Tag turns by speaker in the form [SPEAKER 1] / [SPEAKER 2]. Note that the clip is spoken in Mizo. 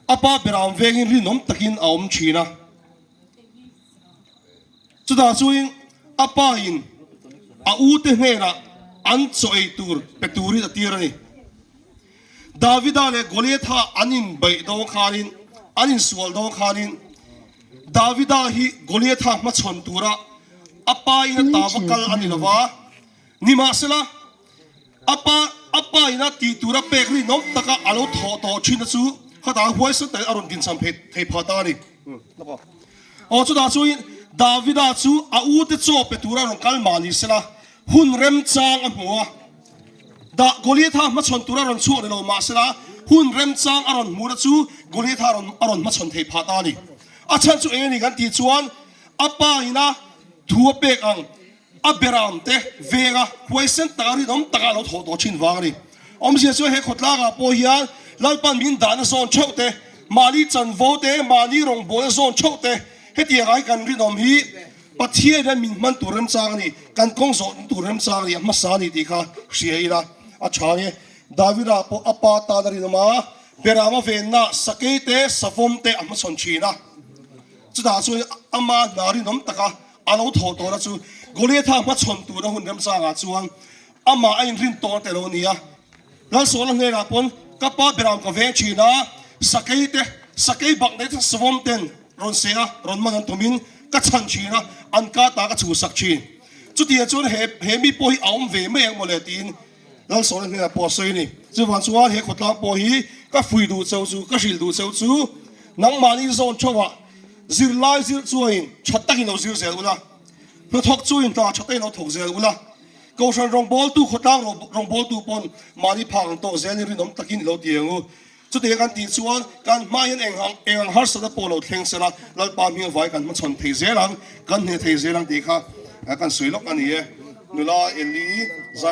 [SPEAKER 1] A pa beram vengin rinawm takin a awm thin a. Chutah chuin a pa in a ute hnenah an chaw ei tur pe turin a tir a ni. Davida leh Goliatha an inbeih dawn khanin, an insual dawn khanin Davida hi Goliatha hmachhawn tura a pa in a ta va kal a ni lo va, nimahsela A pa, a pa ina tih tura pek rinawm taka a lo thawh tawh thin a chu khatah huaisen takin a rawn dincham phei thei phah ta a ni. Aw chutah chuan Davida chu a ute chaw pe tura rawn kal mah ni sela hun remchang a hmu a. Dah Goliatha hmachhawn tura rawn chhuak ni lo mah sela hun remchang a rawn hmuh na chu Goliatha rawn a rawn hmachhawn thei phah ta a ni. A chhan chu eng a ni kan tih chuan a pa ina thu a pek ang A beram te venga huaisen taka rinawm taka a lo thawh tawh thin vang a ni. Awmzia chuan he khawtlangah pawh hian Lalpan min dahna zawn theuh te, mahni chanvo te, mahni rawngbawlna zawn theuh te, hetiang ah hi kan rinawm hi Pathian hian min hman tur remchang a ni, kan kawng zawh tur remchang a ni, a hmasa a ni tih kha hria ila a tha nge. Davida pawh a pa tan a rinawm a, beram a venna sakei te, savawm te a hmachhawn thin a, chutah chuan ama hna rinawm taka A lo thawh tawhna chu Goliatha hmachhawn tura hun remchangah chuan amah a inrin tawn te lo ni a. Lalsawla hnenah pawn ka pa beram ka veng thin a, sakei te, sakei bak nei te savawm ten rawn seh a, rawn man an tumin ka chhan thin a, an ka ta ka chhuhsak thin. Chutiang chuan he he mi pawh hi a awm ve mai ang mawle tiin Lalsawla hnenah pawh a sawi a ni. Chuvang chuan he khawtlang pawh hi ka fui duh cheu chu, ka hrilh duh cheu chu nangmahni zawn theuhah Zirlai zir chuain tha takin lo zir zel ula, hnathawk chuain hna tha takin lo thawk zel ula, Kohhran rawngbawltu, khawtlang rawngbawltu pawn mahni phak ang tawk zelin rinawm takin i lo ti ang u. Chutiang kan tih chuan kan hma hian eng ang eng ang harsatna pawh lo thleng sela, Lalpa hming avai kan hmachhawn thei zel ang, kan hneh thei zel ang tih kha kan sawi lawk a ni e. Nula Eli zai.